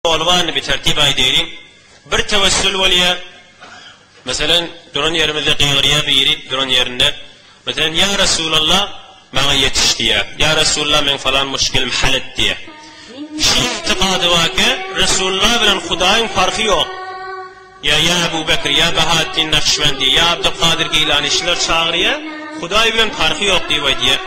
Ýoly bar indi bir tertip aýdaýlyň. Bir tewessül bolýar. Meselem, duran ýerimizde gygyrýar biri duran ýerinde. Meselem, Ýa Resulallah, maňa ýetiş diýýär. Ýa Resulallah, meň falan muşkilim hal et diýýär. Şi ygtykady bar ki, Resulullah bilen Hudaýyň parhy ýok. Ýa Ýa Ebu Bekr, ýa Bahaeddin Nakşbendi, ýa Abdulkadyr Gilany şular çagyrýar, Hudaý bilen parhy ýok diýip aýdýar.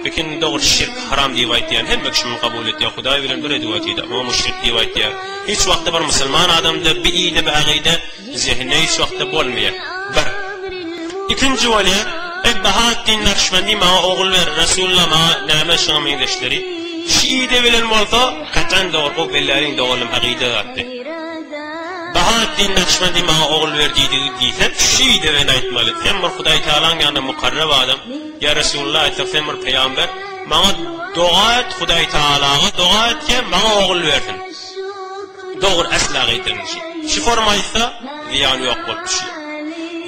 Lekin dogry şirk haram diýip aýtýan hemme kişi muny kabul etýär, Hudaý bilen bir edip aýtýar, muňa müşrik diýip aýtýar. Hiç wagtda bir musulman adamda bi ide bi agyda zehinde hiç wagtda bolmaýar. Bir. Ikinji bolýar, Eý Bahaeddin Nakşbendi maňa ogul ber, Resulullah maňa näme şuňa meňzeşleri. Şu ide bilen bolsa, katan dogry gowy belläliň doganym agyda zatdy. Bahaeddin Nakşbendi maňa ogul ber diýdigi diýse, şeý deben aýtmaly, Sen bir Hudaý Tagalaň ýanynda mukarreb adam, ýa Resulullah aýtsak sen bir pygamber, maňa doga et, Hudaý Tagalaga doga et ki, maňa ogul bersin. Dogry äsla gaýtaryn şi. Şi forma aýtsa, zyýany ýok bolup düşýär.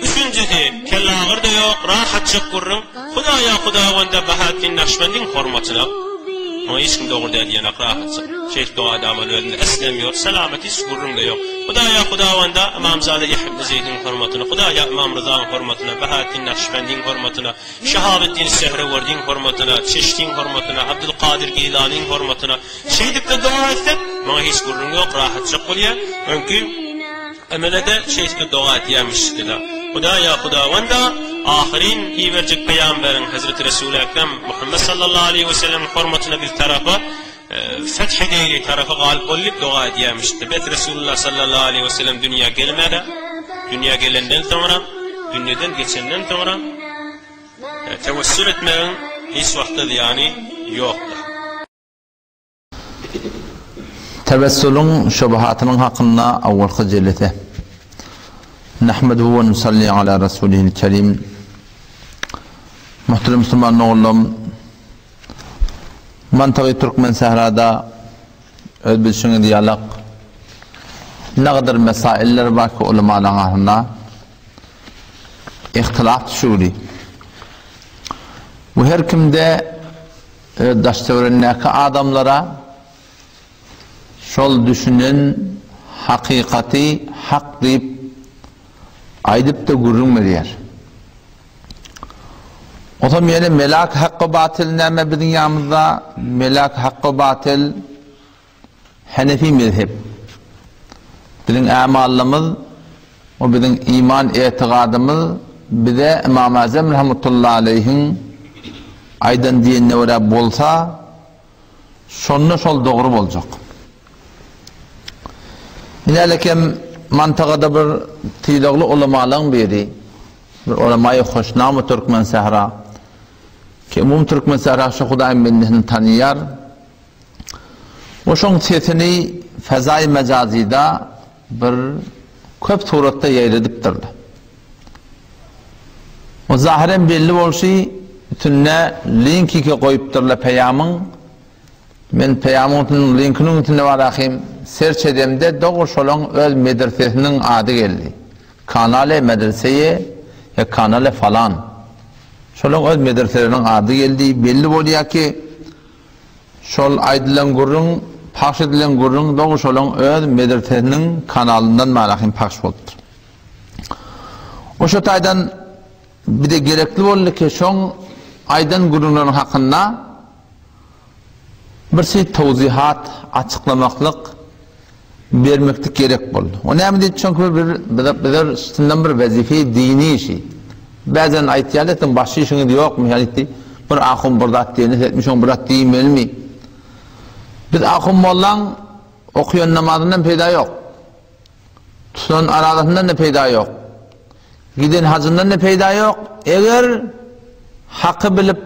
Üçünjisi, kellagyr-da ýok, rahatjak gürrüň, Hudaýa Hudawanda Bahaeddin Nakşbendiň hormatyna, Muňa hiç kim dogry däl diýenak rahatjak. Şeýh doga daman özünde eslem ýok, selamet hiç gürrüňde ýok. Hudaýa Hudawanda Ymamzada Ýahýa ibn Zeýdiň hormatyna, Hudaýa Ymam Ryzaň hormatyna, Bahaeddin Nakşbendiň hormatyna, Şahabeddin Sehrewerdiň hormatyna, Çeştiň hormatyna, Abdulkadyr Gilanyň hormatyna şeýdip-de doga etsek, muňa hiç gürrüň ýok, rahatjak bolýar. Öňki Emele-de şeýdip doga etýärmişdi-de. Hudaýa Hudawanda ahyryn iberjek pygamberiň Hezreti Resuly Ekrem Muhammet sallallahu aleýhi we sellemiň hormatyna biz tarapa feth edeýli tarapa galyp bol diýip doga edýärmişdi. Bet Resulullah sallallahu aleýhi we sellem dünýä gelmäde, dünýä gelenden soňra, dünýeden geçenden soňra tewessül etmegiň hiç wagtda zyýany ýokdur. Tewessulyň şubuhatynyň hakynda awwalky jelese. Nahmeduhu we nusalli ala rasulihil kerim. Muhterem musulman doganlarym, mantygy türkmen sährada öz bilşiňiz ýalak nägadar mesailler bar ki ulamalaryň arasynda ihtilaf düşügli. Bu her kimde Öz daş-töweregindäki adamlara şol düşünen hakykaty hak diýip aýdyp-da gürrüň berýär. Onsoň ýene melak hak we batyl näme biziň ýanymyzda? Melak hak we batyl Henefi mezhep. Biziň ämalymyz we biziň iman etigadymyz bize Ymam Azem rahmetullahi aleýhiň aýdan diýenine görä bolsa, şonda şol dogry boljak. Inälekem mantagada bir sylagly ulamalaň biri, bir ulamaýy hoşnamy türkmen sähra, ki umumy türkmen sähra şu Hudaýyň bendesini tanyýar. Goşuň sesini fezaýy mejazyda bir köp suratda ýaýradypdyrlar. O zahyren belli bolşy üstünde linkike goýupdyrlar peýamyň. Men peýamyň üstünde linkiniň üstünde bar ahym serç edemde dogry şolaň öz medresesiniň ady geldi. Kanale medreseýe ýa kanale falan. Şolaň öz medreseleriniň ady geldi. Belli bolýar ki Şol aýdylan gürrüň, pagş edilen gürrüň dogry şolaň öz medresesiniň kanalyndan marahym pagş bolupdyr. O şo taýdan bize gerekli boldy ki şoň aýdan gürrüňleriniň hakynda bir şey towzihat, açyklamaklyk bermeklik gerek boldy. O näme diýip çünki bir bize bize üstünden bir wezife dini işi. Bäzen aýtýarlar siziň başga işiňiz ýokmy ýa diýdi. Bir ahun bir zat diýende sen şoň bir zat diýmelimi? Biz ahun mollaň okaýan namazyndan peýda ýok. Tutan arazasyndan da peýda ýok. Giden hajyndan da peýda ýok. Eger haky bilip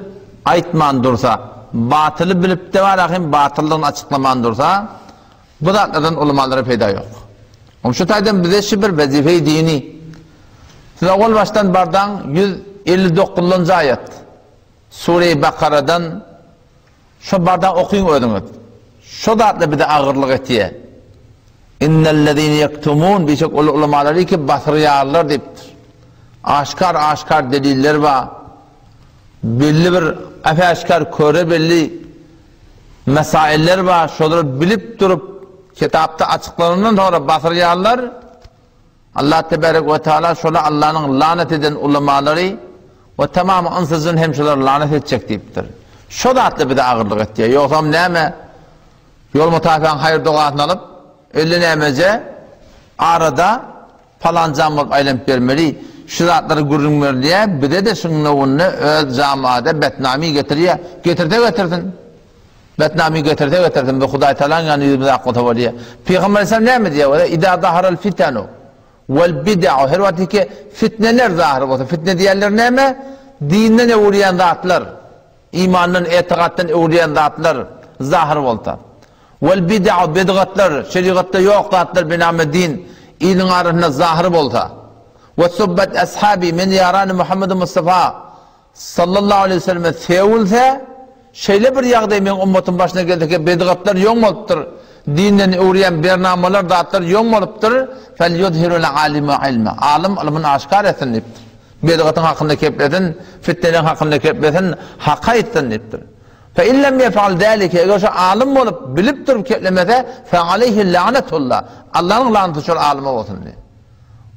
aýtman dursa, batyly bilip de bar ahim batyllygyny açyklaman dursa, Bu zatlardan ulamalara peýda ýok. Oň şu taýdan bize şi bir wezife-i dini. Siz owal başdan bardaň 159-njy aýat. Sure-i Bakaradan şo bardaň okyň özüňiz. Şo zatlar bize agyrlyk etýär. Innellezine ýektumun diýjek uly ulamalary ki basyrýarlar diýipdir. Aşkar aşkar deliller bar. Belli bir äp-äşgär köre belli Mesailler bar, şolary bilip durup. Kitapda açyklanandan soňra basyrýarlar. Allah tebarek we taala şola Allanyň lanat eden ulamalary we tamam ynsyjyn hem şolary lanat etjek diýipdir. Şo zatlar bize agyrlyk etýär. Ýogsam näme? Ýol mutafaň haýyr dogasyny alyp, ölle nämeje arada palan jam bolup aýlanyp bermeli. Şu zatlary gürrüň berilýär, bize-de şuň nowunda öz jamada betnamy getirýär. Getirse getirsin. Betnamy getirse getirsin, bu Hudaý Tagalaň ýanynda ýüzümiz ak bolsa bolýar. Pygamber aleyhisselam näme diýýär? Wela idâ zaharal fitanu wal bid'u her wagt ki fitneler zahyr bolsa, fitne diýenler näme? Dinden öwürýän zatlar, imandan, etigatdan öwürýän zatlar zahyr bolsa. Wal bid'u bidgatlar, şerigatda ýok zatlar biname din iliň arasynda zahyr bolsa. We subbet ashabi men ýarany Muhammed Mustafa Sallallahu aleýhi we selleme sögülse, şeýle bir ýagdaý meň ummatym başyna gelse ki, bidgatlar ýoň bolupdyr, dinden öwürýän bernamalar, zatlar ýoň bolupdyr, Felýuzhirul alimu ilme, alym ylmyny aşgär etsin diýipdir. Bidgatyň hakynda keplesin, fitneleriň hakynda keplesin, haky aýtsyn diýipdir. Fe in lem yef'al zalike, eger şo alym bolup, bilip durup keplemese, fe aleýhi la'netullah, Allanyň lanaty şol alyma bolsun diýip.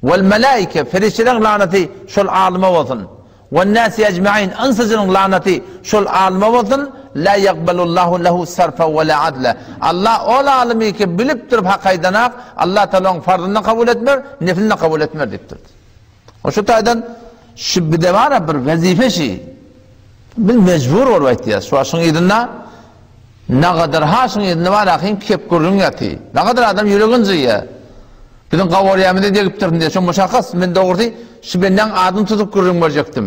Wal melaike, perişdeleriň lanaty şol alyma bolsun. Wennäsi ejmain, ynsyjynyň lanaty şol alyma bolsun, la ýekbelullahu lehu sarfa we la adle. Allah ol alymy ki bilip durup hak aýdanak, Allah Taala oň farzyny kabul etmer, neflini kabul etmer diýipdir. O şu taýdan şu bide bara bir wezife şi. Biz mejbur bolup aýtýas. Şu aşyň yzynda nagadar ha şuň yzynda bar ahyn kep gürrüň ýaty. Nagadar adam ýürek ynjyýa. Biziň gawarýamyza degipdirsin diýýär. Şo muşakgas, men dogrusy şu bendäň adyny tutup gürrüň berjekdim.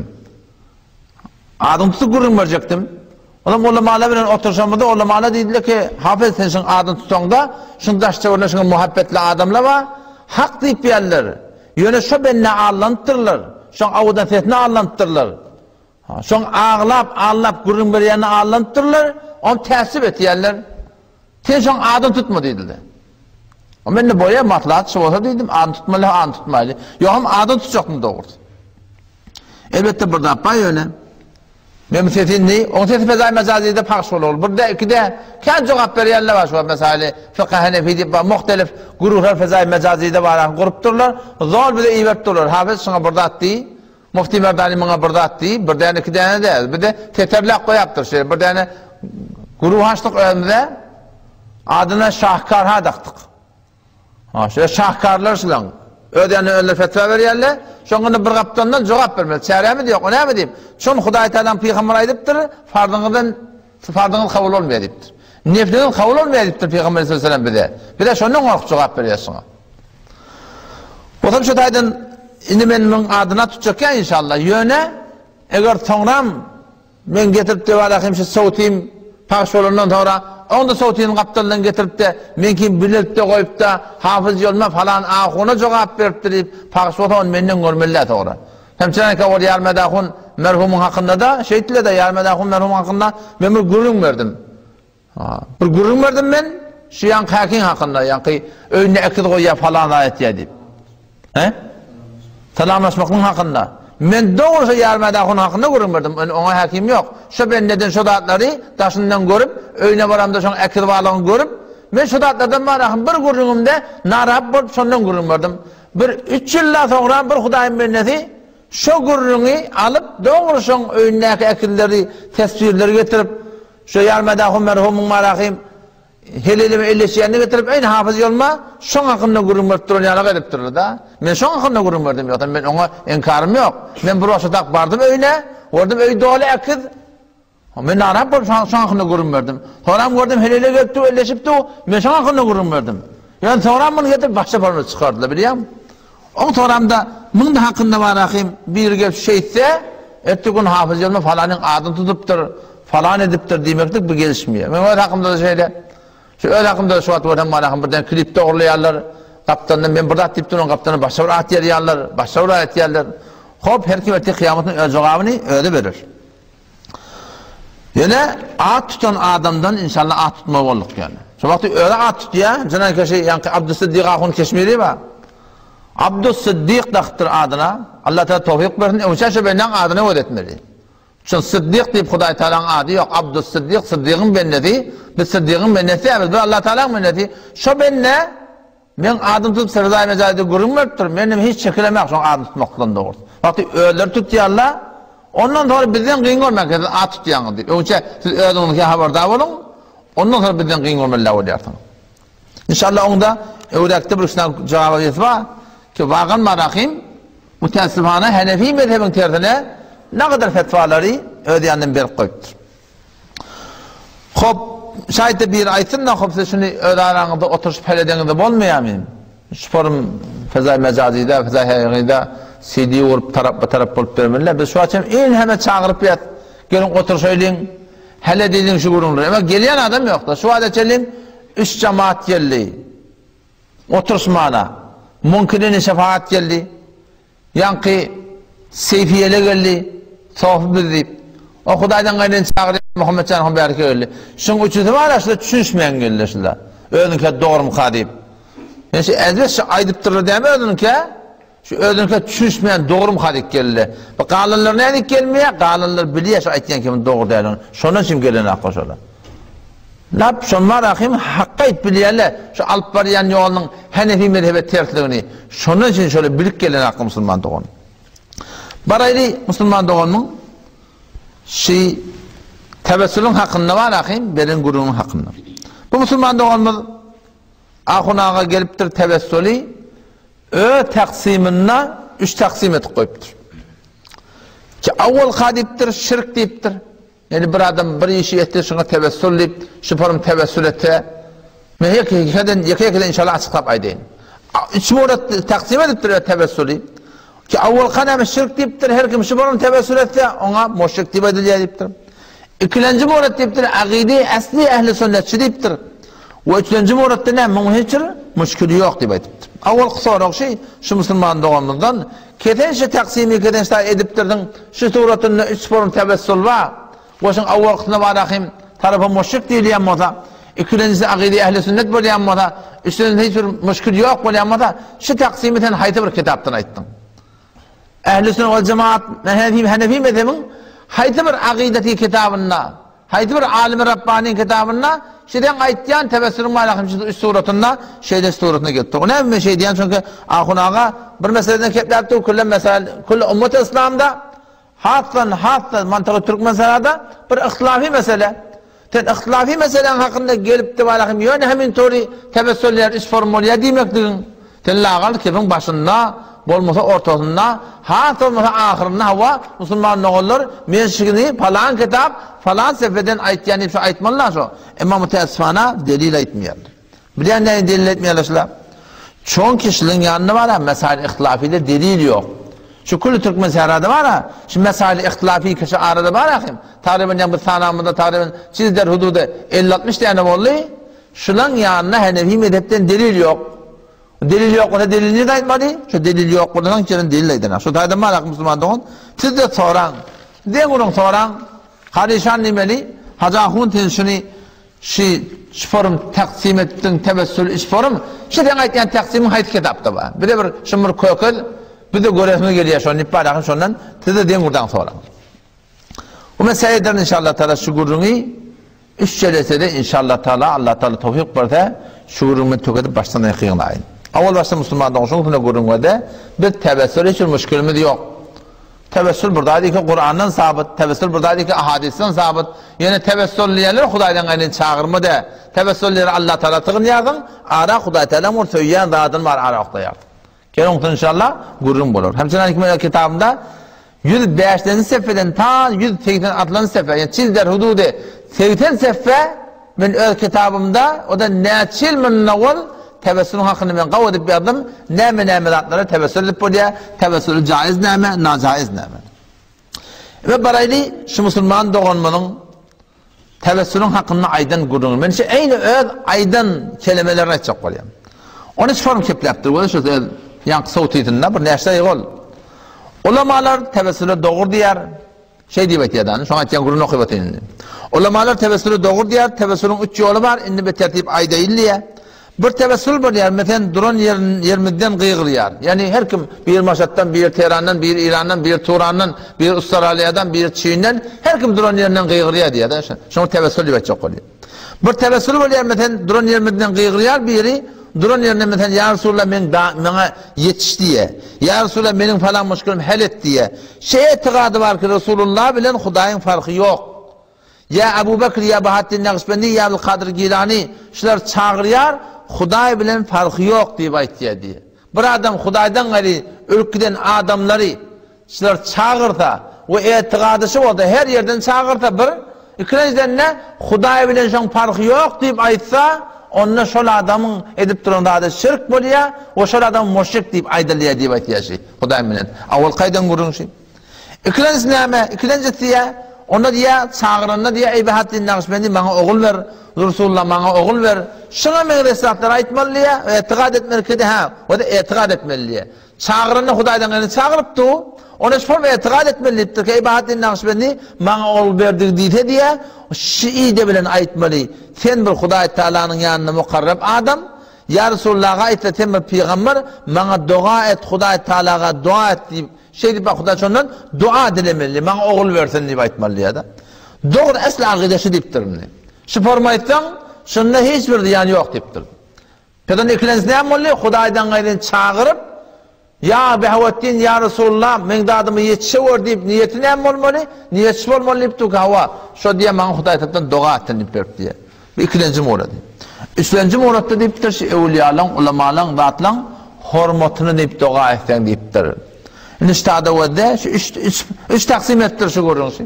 Adyny tutup gürrüň berjekdim. Olam ulamalar bilen oturyşamyzda ulamalar diýdiler ki, Hafyz sen şuň adyny tutaňda, şuň daş-töwereginde şuňa muhabbetli adamlar bar, hak diýip ýärler. Ýöne şo bendä allanypdyrlar. Şoň awydan sesine allanypdyrlar. Şoň aglap, allap gürrüň berýänine allanypdyrlar, ony täsip etýärler. Sen şoň adyny tutma diýdiler. O men-de bolýar, maslahat şu bolsa diýdim, adyny tutmaly, adyny tutmaýly. Ýogsam adyny tutjakdym dogrusy. Elbetde bir zat bar ýöne. Men bu sesi indi, oň sesi fezaý mejazyda pahş bolar. Bir de, iki de, kän jogap berýänler bar şu wagt mesaly, fykh Hanefi diýip bar, muhtelif güruhlar fezaý mejazyda bar, gurupdyrlar. Zol bize iberip durlar. Hafyz şuňa bir zat diý. Mufti Merdani muňa bir zat diý, bir däne iki däne däl, bir de teterläp goýapdyr şeýle bir däne guruh açdyk özümize, adyna Şahkar ha dakdyk. Ha, şeýle şahkarlar şulaň. Öz ýanyna özleri fetwa berýärler, şoňa bir gapdandan jogap bermeli. Çärämiz ýok, o näme diýip. Şon Hudaý Tagalaň pygamber aýdypdyr, farzyňyzdan farzyňyz kabul bolmaýar diýipdir. Nefliňiz kabul bolmaýar diýipdir pygamber sallallahu aleyhi ve sellem bize. Bize şondan gorkup jogap berýär şoňa. Bolsam şu taýdan indi men muň adyna tutjak ýa inşallah. Ýöne eger soňram men getirip de barahym şu sowtym pagş bolandan soňra oň da sowtyny gapdaldan getirip de men kim bilip de goýup da Hafyz ýolma falan ahuna jogap beripdir diýip pagş bolsa ony menden görmeli soňra. Hemçeneke ol Ýarmed ahun merhumyň hakynda da şeýtdiler de Ýarmed ahun merhumyň hakynda men bir gürrüň berdim. Bir gürrüň berdim men, şu ýaňky häkiň hakynda, ýaňky öýünde ekiz goýýar, falan zat etýär diýip. He? Salamlaşmaklygyň hakynda. Men dogry şo Ýarmäd ahun hakynda gürrüň berdim. Men oňa häkim ýok. Şo bendeden şo zatlary daşyndan görüp, öýüne baramda şoň ekiz barlygyny görüp, men şo zatlardan bar ahym bir gürrüňimde narahat bolup şondan gürrüň berdim. Bir üç ýyldan soňra bir Hudaýyň bendesi şo gürrüňi alyp, dogry şoň öýündäki ekizleri, teswirleri getirip, Şo ýarmedahun merhumyň marahym heleleme elleşýänini getirip, eýni Hafyz ýolma şoň hakynda gürrüň berip duran ýalyk edipdirler-da. Men şoň hakynda gürrüň berdim, ýogsam men oňa enkarym ýok. Men bir wagtjak bardym öýüne, gördüm öý doly ekiz. Men narahat bolup şoň hakynda gürrüň berdim. Soňram gördüm helele gelip dur, elleşip dur, men şoň hakynda gürrüň berdim. Ýöne soňram muny getirip başga forma çykardylar, bilýäňmi? Oň soramda muň-da hakynda bar ahym, biri gelip şeýtse, erteki gün Hafyz ýoluna falanyň adyny tutupdyr, falan edipdir diýmeklik bu gelişmeýär. Meň öz hakymda-da şeýle. Şu öz hakymda-da şu wagt görsem bar ahym birden klip dogurlaýarlar, gapdalyndan men bir zat diýip duran gapdalyndan başga bir at ýazýarlar, başga bir zat etýärler. Hop, her kim ertir kyýamatyn öz jogabyny özi berer. Ýöne at tutan adamdan inşallah at tutmaly bolduk ýöne. Şo wagty özi at tutýar, Jenan keşi ýaňky Abdusyddyk ahun Keşmiri bar. Abdusyddyk dakypdyr adyna. Allah Taala towfyk bersin, öňçä şo bendäň adyna göz etmeli. Şol Syddyk diýip Hudaý Tagalaň ady ýok. Abdus Syddyk, Syddygyň bendesi. Biz Syddygyň bendesi däl, biz Allah Tagalaň bendesi. Şo bende meň adymy tutup Fezaý Mejazyda gürrüň beripdir. Men hem hiç çekilemek şoň adyny tutmakdan dogrusy. Wagty özleri tutýarlar. Ondan soňra bizden gyn görmäň ki siz at tutýaňyz diýip. Öňçe siz özüňiziňki habardar boluň. Ondan soňra bizden gyn görmeli bolýarsyňyz. Inşallah oňda öwräkde bir üç jogap bar ki wagan marahim Müteessifana Henefi mezhebiň tersine nagadar fetwalary öz ýanyndan berip goýupdyr. Hop, şaýtda biri aýtsyn-da, hop siz şuny öz araňyzda oturyşyp hal edeňizde bolmaýarmy? Şu forum Fezaý Mejazyda, Fezaý Hakykyda CD urup tarapba-tarap bolup bermeliler. Biz şu wagt hem il heme çagyryp ýat, geliň oturyşaýlyň, hal edeliň şu gürrüňleri. Emma gelýän adam ýok-da. Şu wagta çenli üç jamaat geldi. Oturyşmana. Muňkirine şefagat geldi. Ýaňky Seýfiýele geldi. Sofy biz diýip. O Hudaýdan gaýdan çagyrýan Muhammet jan hom bärike geldi. Şuň üçüsi bar-a şular düşünişmeýän geldi şular. Özüňkä dogrumyka diýip. Ýöne şu ezbet şu aýdypdyrlar dämi özüniňkä? Şu özüniňkä düşünişmeýän dogrumyka diýip geldi. Bu galanlar nädip gelmeýär? Galanlar bilýär şu aýtýan kimiň dogry däldigini. Şondan üçin gelenaklar şolar. Lap şonlar ahim hakka aýyp bilýärler şu alyp barýan ýolunyň Henefi mezhebe tersligini. Şondan üçin şöyle bilip gelen hakka musulman dogan. Baraýly musulman doganymyň şi tewessülüň hakynda bar ahim beren gürrüňiň hakynda. Bu musulman doganymyz Ahun aga gelipdir tewessüli öz taksymynda üç taksym edip goýupdyr. Ki awwal ka diýipdir, şirk diýipdir. Ýöne bir adam bir işi etse şuňa tewessül diýip, şu forum tewessül etse, men ýeke ýekeden, ýeke ýekeden inşallah açyklap aýdaýyn. Üç murat taksim edipdir öz tewessüli. Ki awwalka näme şirk diýipdir, her kim şu forum tewessül etse, oňa muşrik diýip aýdylýar diýipdir. Ikilenji murat diýipdir, agydy asli ehli sünnetçi diýipdir. We üçlenji muratda näme, muň hiç bir müşkili ýok diýip aýdypdyr. Awwalky sorag şu, şu musulman doganymyzdan, Kesen şu taksimi kesen ştaý edipdirdiň, şu suratynda üç form tewessul bar, goşuň awwalkysynda bar ahim tarapa muşrik diýilýän bolsa, ikilenjisi agydy ehli sünnet bolýan bolsa, üçlenjisinde hiç bir muşkil ýok bolýan bolsa, şu taksimi sen haýsy bir kitapdan aýtdyň? Ehli sünnet wal jemaat Henefi Henefi mezhebiň haýsy bir agydaty kitabynda Haýsy bir alymy Rabbanyň kitabynda şeýden aýtýan tewessülüň many şu üç suratynda şeýle suratynda gelipdir. O näme men şeý diýýän çünki Ahun aga bir meseleden kepläpdir külle mesel külle ummaty islamda hasdan hasdan mantygy Türkmenistanda bir yhtilafy mesele. Sen yhtilafy meseläň hakynda gelipdi balahym ýöne hemin tory tewessül üç form bolýar diýmekligiň Sen lagal kefiň başynda, bolmasa ortasynda, has bolmasa ahyrynda hawa, musulman doganlar, men şigini palan kitap, falan sefeden aýtýan diýip şu aýtmalyda şo. Emma mütäessifana delil aýtmaýarlar. Bilýän näme delil aýtmaýarlar şular? Çonki şulyň ýanynda bar-a mesail ihtilafide delil ýok. Şu külli türkmen sährada bar-a, şu mesail ihtilafi kişi arada bar ahim. Tagryban ýa biz sanamyzda tagryban çizder hududy 50-60 däne boldy. Şulaň ýanynda Henefi mezhepden delil ýok. Delil ýok bolsa delil nirde aýtmaly? Şu delil ýok bolsa hiç ýerden delil aýdana. Şu taýdan bar musulman dogan. Siz-de soraň. Deň uruň soraň. Haryşan diýmeli. Hajy ahun sen şuny şi forum taksim etdiň tewessül iş forum. Şu sen aýtýan taksimiň haýsy kitapda bar? Bize bir şuny bir kökez. Bize göresimiz gelýär şony diýip bar şondan siz-de deň urdaň soraň. Bu mesele eden inşallah taala şu gürrüňi üç jelesede inşallah taala Allah taala towfik berse şu gürrüňi men tökedip başdan aýak ýygnaýyn. Awal başda musulman dogan şuň üstünde gürrüň berde biz tewessül hiç bir müşkilimiz ýok. Tewessül bir zat ki Kurandan sabyt, tewessül bir zat ki ahadisden sabyt. Ýöne tewessül diýenler Hudaýdan gaýry çagyrma de. Tewessül diýen Allah taala sygynýarsyň, ara Hudaý taala ol söýýän zadyny bar ara oklaýarsyň. Gel oňsa inşallah gürrüň bolar. Hemçe Hikmetler kitabynda 105-nji sefeden ta 186-njy sefe, ýagny çizder hududy 80 sefe men öz kitabymda o da näçe ýyl mundan owal tewessülüň hakynda men gawy edip ýazdym, näme-näme zatlara tewessül edip bolýar, tewessül jaiz näme, najaiz näme. We baraýly şu musulman doganymyzyň Tewessüliň hakynda aýdan gürrüňini men şu eýni öz aýdan kelimelerini aýtjak bolýan. Ony üç forum kepläpdir we şu öz ýaňky sowtysynda bir näçe daýy ol. Ulamalar tewessüle dogry diýýär. Şeý diýip aýtýar dany, şoň aýtýan gürrüňini okyp otyň indi. Ulamalar tewessüle dogry diýýär, tewessüliň üç ýoly bar, indi bir tertip aýdaýyn diýýär. Bir tewessül bolýar, meselem, duran ýerimizden gygyrýar. Ýagny her kim, biri Maşatdan, biri Teherandan, biri Irandan, biri Turandan, biri Ustaraliýadan, biri Çinden, her kim duran ýerinden gygyrýar diýýär-de, şoňa tewessül diýip aýtjak bolýar. Bir tewessül bolýar, meselem, duran ýerimizden gygyrýar biri, duran ýerinden meselem, Ýa Resulallah, meň da, maňa ýetiş diýýär. Ýa Resulallah, meniň falan muşkilimi hal et diýýär. Şeý etigady bar ki, Resulullah bilen Hudaýyň farky ýok. Ýa Abu Bekr, ýa Bahatdin Nagyşbendi, ýa Abdulkadyr Gilany şular çagyrýar, Hudaý bilen parhy ýok diýip aýtýar diýýär. Bir adam Hudaýdan gaýry ölüp giden adamlary şular çagyrsa we etigady şu bolsa, her ýerden çagyrsa bir, ikilenjiden-de Hudaý bilen şoň parhy ýok diýip aýtsa, onda şol adamyň edip duran zady şirk bolýar we şol adam muşrik diýip aýdylýar diýip aýtýar şi Hudaý bilen. Awalky aýdan gürrüň şi. Ikilenjisi näme? Ikilenjisi diýýä, onda diýýä, çagyranda diýýä, Eý Bahatdin Nagyşbendi, maňa ogul ber, Rsulullah, maňa ogul ber. Şuňa meňzeş zatlary aýtmaly diýýä, etigat etmeli kedi, hä, o-da etigat etmeli diýýä. Çagyranda Hudaýdan geleni çagyrypdy, onda şol etigat etmeli diýipdir ki, Eý Bahatdin Nagyşbendi, maňa ogul berdigi diýse diýýä, şi-de bilen aýtmaly, sen bir Hudaý Tagalanyň ýanynda mukarrep adam, Ýa Resulullaha aýtsa, sen bir pygamber, maňa doga et, Hudaý Tagalaga doga et diýip, şeýdip bak Hudaý şondan doga dilemeli, maňa ogul bersin diýip aýtmaly diýýär-de. Dogry esli akyda şu diýipdir indi. Şu forma aýtsaň, şunda hiç bir zyýan ýok diýipdir. Peden ikilenjisi näme boldy? Hudaýdan gaýryn çagyryp, Ýa Behawetdin, ýa Resulullah, meň dadyma ýetişewür diýip, niýeti näme bolmaly? Niýeti şu bolmaly diýipdir ki, hawa, şo diýýär, maňa Hudaý tarapdan doga etsin diýip berip diýýär. Bu ikilenji murady. Üçlenji muratda diýipdir, şu öwülýalaň, ulamalaň, zatlaň hormatyna diýip doga etseň diýipdir. Indi şu tada wezde şu üç, üç, üç taksim etdir şu gürrüň şu.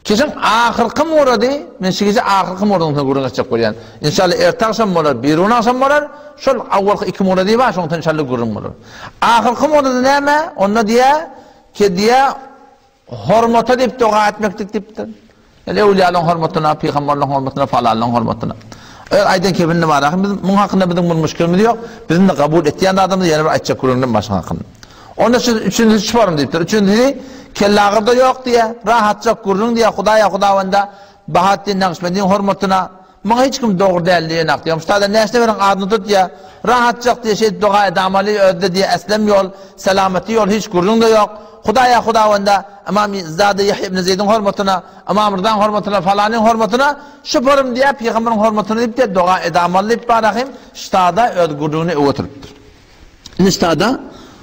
Kişiň ahyrky murady, men şu gije ahyrky muradyň üstünde gürrüň etjek bolýan. Inşallah erte agşam bolar, birigün agşam bolar, şol awalky iki murady bar, şoň üstünde inşallah gürrüň bolar. Ahyrky murady näme? Onda diýýär, ki diýýär, hormata diýip doga etmeklik diýipdir. Ýöne öwlüýalaryň hormatyna, pygamberleriň hormatyna, falanlaryň hormatyna. Öz aýdan kepilini bar. Ahym biz muň hakynda biziň bir muşkilimiz ýok. Biziň de kabul etýän zadymyz ýene bir aýtjak gürrüňden başga hakynda. Onda şu üçünjisi şu barym diýipdir. Üçünjisi kellagyrda ýok diýýär. Rahatjak gürrüň diýýär. Hudaýa Hudawanda Bahatdin Nagyşbendiň hormatyna Muňa hiç kim dogry däl diýenak diýýär. Muştada näçe beriň adyny tut diýýär. Rahatjak diýýär, şeýdip doga edamaly, özde diýýär eslem ýol, selamaty ýol, hiç gürrüň-de ýok. Hudaýa Hudawanda Ymam Zada Ýahýa ibn Zeýdiň hormatyna, Ymam Ryzaň hormatyna, falanyň hormatyna şu porym diýýär, pygamberiň hormatyna diýip diýýär, doga edamaly diýip barahym ştada öz gürrüňini öe oturypdyr. Indi ştada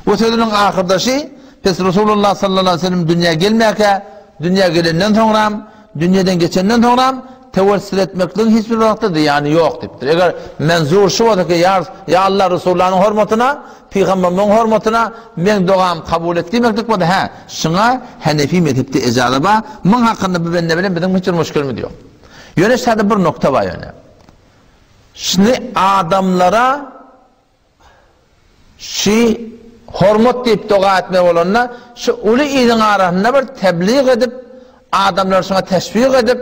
bu sözüniň ahyrdaşy pes Resulullah sallallahu aleyhi ve sellem dünýä gelmäkä, dünýä gelenden soňram, dünýeden geçenden soňram tewessül etmekligiň hiç bir wagtda zyýany ýok diýipdir. Eger menzur şu bolsa ki, ýa, ýa Allah Resulullahnyň hormatyna, pygamberimiň hormatyna meň dogam kabul et diýmeklik bolsa, hä, şuňa Hanefi mezhepde ejaza bar. Muň hakynda bu bende bilen biziň hiç bir muşkilimiz ýok. Ýöne şada bir nokta bar ýöne. Şuny adamlara Şi hormat diýip doga etme bolanda, şu uly iliň arasynda bir teblig edip, adamlary şuňa teşwik edip,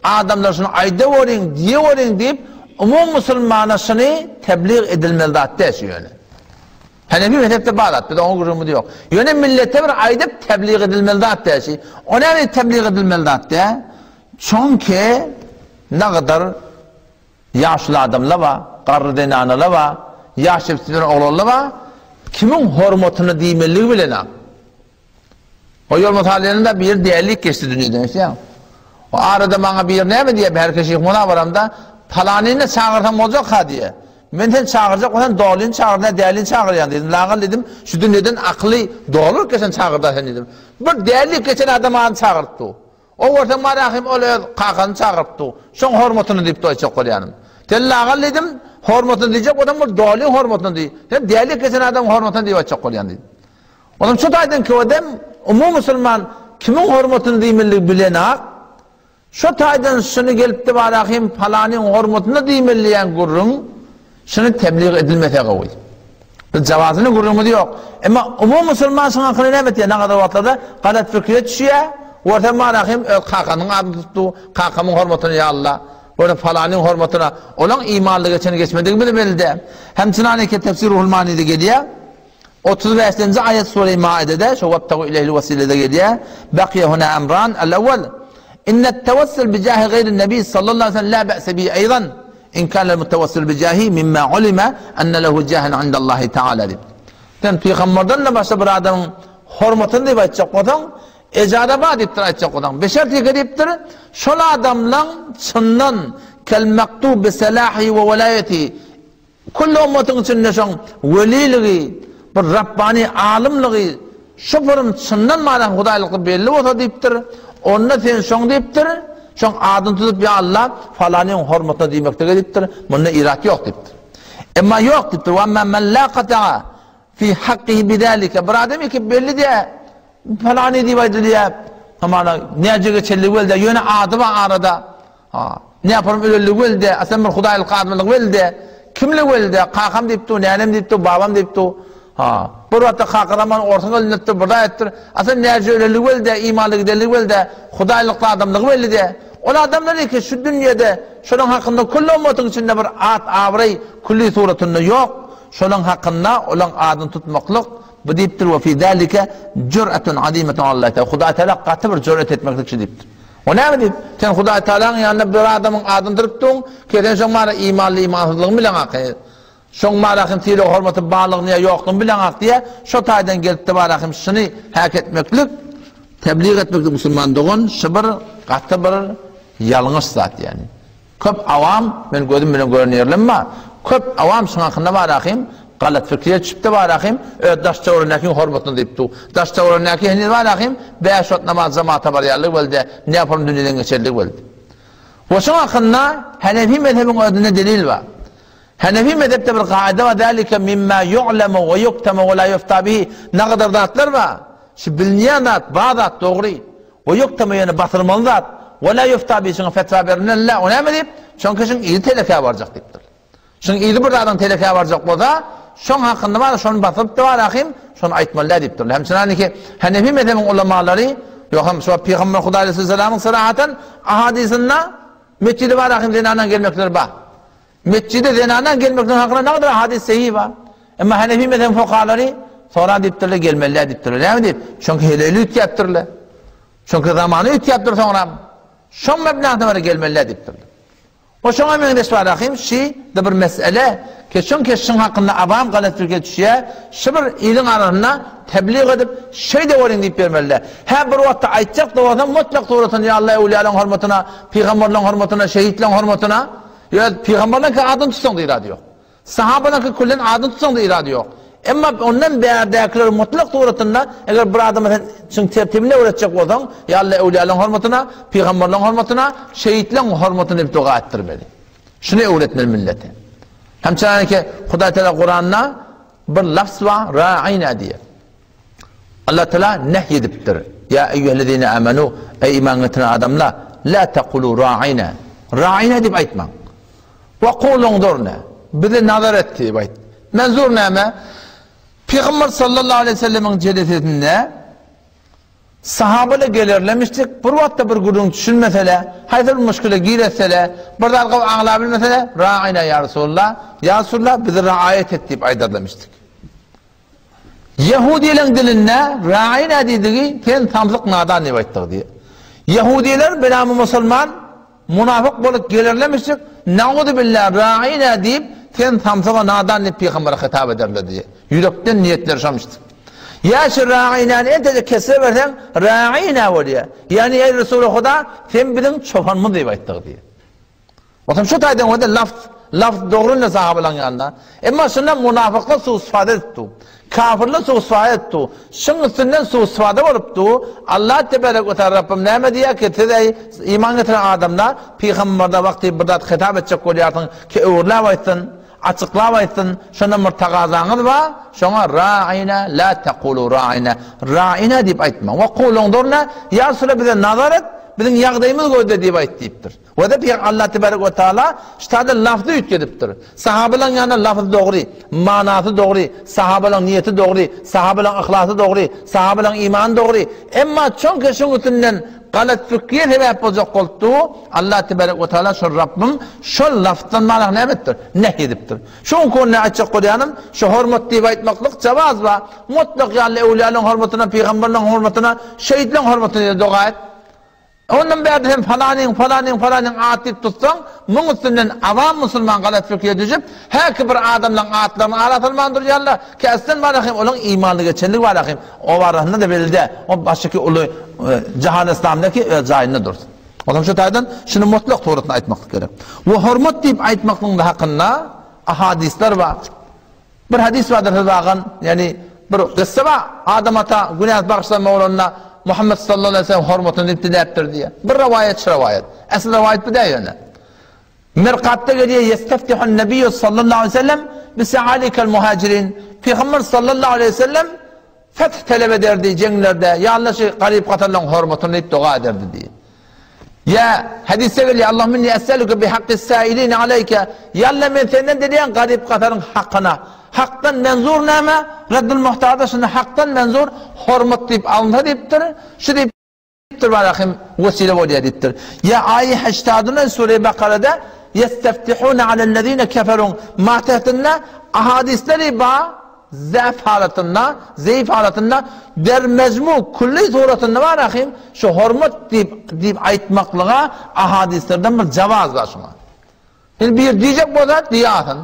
adamlar şuny aýdaweriň, diýeweriň diýip, umumy musulmana şuny teblig edilmeli zat däl şu ýöne. Hanefi mezhepde bar zat, biz oňa gürrüňimiz ýok. Ýöne millete bir aýdyp teblig edilmeli zat däl şi. O näme teblig edilmeli zat däl? Çünki nagadar Ýaşuly adamlar bar, garry zenanalar bar, ýaş ýigitler oglanlar bar, kimiň hormatyna diýmeligi bilenok. O ýol mysal ýerinde bir dälilik geçdi dünýeden eşidýäňmi? O arada maňa bir näme diýýär, bärke şyh muna baramda, palanyny çagyrsam boljak-ha diýýär. Men seni çagyrjak bolsam dolyny çagyr, nä dälini çagyrýaň diýdim. Lagal diýdim, şu dünýeden akyly dolup geçen çagyrda sen diýdim. Bir dälilik geçen adam adyny çagyrypdy. O görseň Marahym ol öz kakasyny çagyrypdy. Şoň hormatyna diýip doýjak bolýanym. Sen lagal diýdim, hormatyna diýjek bolsaň bir dolyň hormatyna diý. Sen däli geçen adamyň hormatyna diýip aýtjak bolýan diýdim. Onuň şu taýdan köwedem umumy musulman kimiň hormatyna diýmelidigi bilenak. Şu taýdan şuny gelipdi Marahym palanyň hormatyna diýmeli diýen gürrüň Şuny teblig edilmese gowy. Biz jawazyny gürrüňimiz ýok. Emma umumy musulman şuň hakyna näme etýär? Nagadar wagtlarda galat pikire düşýär. Görse Marahym öz kakanyň adyny tutdy. Kakamyň hormatyna ýa Allah. Görse falanyň hormatyna. Olaň imanly geçeni geçmedigi bize belli däl. Hem çynaneke tefsir Ruhul Manyda gelýär. 35-nji aýat sure-i Maidede, şo webtagu ileyhil wesilede gelýär. Bakiýe huna emran, el-awwal. Innet tewessul bi jahi gaýrin nebi sallallahu aleyhi ve sellem la ba'se bihi eýdan. In kanel mutawassil bi jahi mimma ulima enne lehu jahen indallahi taala diýip. Sen pygamberden-de başga bir adamyň hormatyny diýip aýtjak bolsaň, ejaza bar diýipdir aýtjak bolsaň. Beşertike diýipdir, şol adamlaň çyndan kel maktub bi salahi we welaýeti Külli ummatyň içinde şoň weliligi, bir Rabbany alymlygy şu purun çyndan manaň hudaýlykly belli bolsa diýipdir, onda sen şoň diýipdir, şoň adyny tutup ýa Alla falanyň hormatyna diýmeklige diýipdir, munda irat ýok diýipdir. Emma ýok diýipdir, we emma men la kata'a fi hakkihi bidalika, bir adam ki belli diýä, falany diýip aýdylýar, hamana näjege çenli weldi, ýöne ady bar arada. Ha, näparyň öleligi weldi, a sen bir hudaýlyk adamlygy weldi, kimligi weldi, kakam diýip dur, nänem diýip dur, babam diýip dur. Ha, bir wagtda kakasam ony orsuň öldüripdir, bir zat etdir. A sen näce öleligi weldi, imanly gidenligi weldi, hudaýlykly adamlygy weldi. Ol adamlar ki şu dünýede şolaň hakynda külli ummatyň içinde bir at-abraý külli suratynda ýok. Şolaň hakynda olaň adyny tutmaklyk bu diýipdir we fi zalike jur'atun azimatun Allahi Teala. Hudaý Teala gaty bir jüret etmeklik şu diýipdir. O näme diýip, sen Hudaý Tagalaň ýanynda bir adamyň adyny dyrypdyň, ki sen şoň mara imanly imansyzlygyny bileňak, şoň mara hem sylag hormaty barlygyny ýa ýoklugyny bileňak diýä, şo taýdan gelipdi bara hem şuny häk etmeklik, teblig etmeklik musulman dogan şu bir gaty bir ýalňyş zat ýani. Köp awam, men gözüm bilen gören ýerlem bar, köp awam şuň hakynda bar ahym, galat pikire düşüpdi bar ahym, öz daş-töweregindäkiň hormatyna diýip dur. Daş-töweregindäki heniz bar ahym, bäş wagt namaz jamata barýarlygy boldy, näpurun dünýeden geçerligi boldy. We şuň hakynda Hanefi mezhebiň özünde delil bar. Hanefi mezhepde bir kaida bar, Zalike mimma yu'lemu we yuktemu we la yufta bihi, Nagadar zatlar bar, şu bilinýän zat, bar zat, dogry. We ýuktama ýöne basyrmaly zat, we la ýufta bi şuňa fetwa berilmeli däl, o näme diýip, çünki şuň yzy telekä barjak diýipdir. Şuň yzy bir zadyň telekä barjak bolsa, şoň hakynda bar, şony basyrypdy bar ahym, şony aýtmaly däl diýipdirler. Hem çynaniki Hanefi mezhebiň ulamalary, ýok hem şu Pygamber Hudaý aleyhisselamyň syrahatan ahadysynda metjide bar ahym zenanaň gelmekleri bar. Metjide zenanaň gelmekleri hakynda nägadar hadys sahih bar. Emma Hanefi mezhebiň fukahalary soran diýipdirler, gelmeli däl diýipdirler. Näme diýip? Çünki heleli üýtgäpdirler. Çünki zamany üýtgäpdir soňram. Şoň mebnasyna görä gelmeli däl diýipdirler. O şoňa meňzeş bar ahim, şi de bir mesele, ki çünki şuň hakynda awam galat pikire düşýär, şu bir iliň arasynda teblig edip, şeýde boluň diýip bermeli däl. Hä bir wagtda aýtjak da bolsaň mutlak suratynda ýa Allah öwliýalaryň hormatyna, pygamberleriň hormatyna, şehitleriň hormatyna, Ýa pygamberleriňki adyny tutsaň-da irady ýok. Sahabalaryňky küllen adyny tutsaň-da irady ýok. Emma ondan bärdäkiler mutlak suratynda eger bir adama sen çyn tertibini öwretjek bolsaň, ýa Alla öwliýalaryň hormatyna, pygamberleriň hormatyna, şehitleriň hormatyna diýip doga etdirmeli. Şuny öwretmeli millete. Hem çanaki Hudaý Teala Kuranda bir lafz bar, ra'ina diýip. Allah Teala nehy edipdir. Ýa eýýuhellezine amanu, eý iman getiren adamlar, la taqulu ra'ina. Ra'ina diýip aýtmaň. Wa qulu unzurna. Bize nazar et diýip aýt. Menzur näme? Pygamber sallallahu aleýhi we sellemiň jelesesinde sahabalar gelerlemişdik. Bir wagtda bir gürrüň düşünmesele, haýsy bir muşkile giretsele, bir zat gowy aňlabilmesele, ra'ina ýa Resulullah, ýa Resulullah bizi raýat et diýip aýdarlamışdyk. Ýehudileň dilinde Ra'ina diýdigi sen samsyk nadan diýip aýtdygy diýýär. Ýehudiler benamy musulman munafyk bolup gelerlemişjik Na'uzubillah Ra'ina diýip sen samsyga nadan diýip pygambere hitap ederler diýýär. Ýürekden niýetleri şomyşdyk. Ýa şu Ra'inany entejek kesre berseň Ra'ina bolýar. Ýagny eý Resuly Huda sen biziň çopanymyz diýip aýtdygy diýýär. Otam şu taýdan görde lafz, lafz dogry indi sahabalaň ýanynda. Emma şunda munafyklar suistifade edipdi. Kafirler suistifade edipdi. Şuň üstünden suistifade bolupdy. Allah tebarek we taala Rabbim näme diýýär ki, siz eý iman getiren adamlar, pygamberden wagty bir zat hitap etjek bolýarsyň ki öwürläp aýtsyn, açyklap aýtsyn, şondan bir tagazaňyz bar, şoňa ra'ina la taqulu ra'ina, ra'ina diýip aýtmaň. Wa kulu unzurna, ýa Resulallah bize nazar et, biziň ýagdaýymyzy gözle diýip aýt diýipdir. Wada pyg Allah tebarek we taala ştada lafzy üýtgedipdir. Sahabalaň ýanynda lafz dogry, manasy dogry, sahabalaň niýeti dogry, sahabalaň yhlasy dogry, sahabalaň imany dogry. Emma çonki şuň üstünden galat fikriýe sebäp boljak bolupdy, Allah tebarek we taala şol Rabbym şol lafzdan manasyny näme edipdir? Nehy edipdir. Şuň kunda aýtjak bolýanym, şu hormat diýip aýtmaklyk jawaz bar. Mutlak ýaly öwliýalaryň hormatyna, pygamberleriň hormatyna, şehitleň hormatyna doga et. Ondan bärde sen palanyň, palanyň, palanyň at diýip tutsaň, muň üstünden awam musulman galat pikire düşüp, häki bir adamlaň atlaryny ara salman durýarlar, ki aslen barahym olaň imanly geçenligi barahym, o barasynda-da belli däl, o başyky uly jahan yslamdaki öz jaýynda dursun. Onsoň şu taýdan şuny mutlak suratynda aýtmaklyk gerek. We hormat diýip aýtmaklygyň hakynda ahadyslar bar. Bir hadys bardyr söz agan, ýagny bir kyssa bar, Adam ata günäsi bagyşlanma bolanda Muhammet sallallahu aleýhi we sellem hormatyny diýip diläpdir diýýär. Bir rowaýat şu rowaýat. Esli rowaýat bu däl ýöne. Mirkatda gelýär, Ýesteftihun Nebiýu sallallahu aleýhi we sellem bi sealikal muhajirin. Pygamber sallallahu aleýhi we sellem feth talap ederdi jeňlerde, ýa Allah şu garyp-gasarlaryň hormatyny diýip doga ederdi diýýär. Ýa hadysda gelýär, Allahümme inni es'eluke bi hakkis sailine aleyke. Ýa Allah men senden dileýän garyp-gasaryň hakyna. Hakdan menzur näme? Reddül Muhtarda şunda hakdan menzur hormat diýip alynsa diýipdir. Şu diýipdir barahym wesile bolýar diýipdir. Ýa aýy heştadynda sure Bakarada Yesteftihune alellezine keferuň matetinde ahadisleri ba Zäf halatynda, zeýif halatynda, der mejmu külli suratynda bar ahim, şu hormat diýip, diýip aýtmaklyga ahadyslardan bir jawaz bar şuňa. Indi bir diýjek bolsa diýýärsin.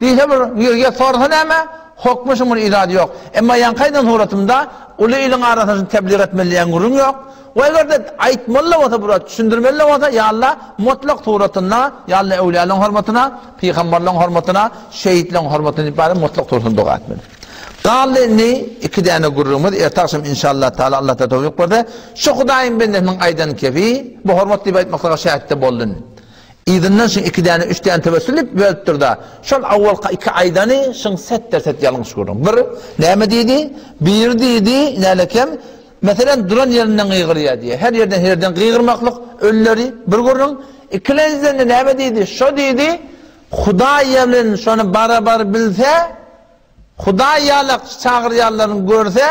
Diýse bir ýerge sorsa näme? Hokmy şuň bir irady ýok. Emma ýaňky aýdan suratymda uly iliň arasynda şuny tebliğ etmeli diýen gürrüň ýok. We eger-de aýtmaly-da bolsa bir wagt düşündirmeli-de bolsa, ýa Allah, mutlak suratynda, ýa Allah öwlüýalaryň hormatyna, pygamberleriň hormatyna, şehitleriň hormatyna diýip bary mutlak suratynda doga etmeli. Galdy indi iki däne gürrüňimiz, erte agşam inşallah taala Allah taala towfyk berse, şu Hudaýyň bendesiniň aýdan kefi, bu hormat diýip aýtmaklyga şähitde boldy indi. Yzyndan şuň iki däne, üç däne tewessül diýip bölüpdir-da. Şol awwalky iki aýdany şuň set-derset ýalňyş gürrüň. Bir, näme diýdi? Biri diýdi, nälekem, Meselem, duran ýerinden gygyrýar diýýär. Her ýerden herden gygyrmaklyk ölüleri bir gürrüň. Ikilenjiden-de näme diýdi? Şo diýdi, Hudaý bilen şony barabar bilse, Hudaý ýalak çagyrýanlaryny görse,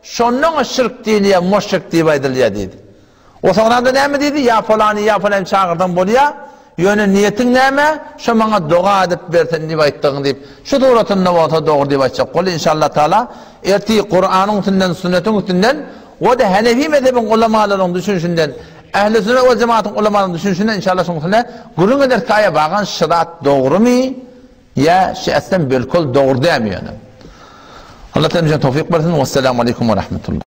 şonda oňa şirk diýilýär, muşrik diýip aýdylýar diýdi. O soňra-da näme diýdi? Ýa polany, ýa polany çagyrsaň bolýar, ýöne niýetiň näme? Şo maňa doga edip bersin diýip aýtdygyň diýip. Şu suratynda bolsa dogry diýip aýtjak boldy. Inşallah taala ertir Kuranyň üstünden, sünnetiň üstünden we-de Hanefi mezhebiň ulamalarynyň düşünişinden, Ehli sünnet we jemaatyň ulamalarynyň düşünişinden inşallah şuň üstünde gürrüň ederis ki aýa bagan şu zat dogrumy ýa şu eslem belkol dogry dälmi ýöne. Allah taala bize towfyk bersin. Wesselamu aleýkum we rahmetullah.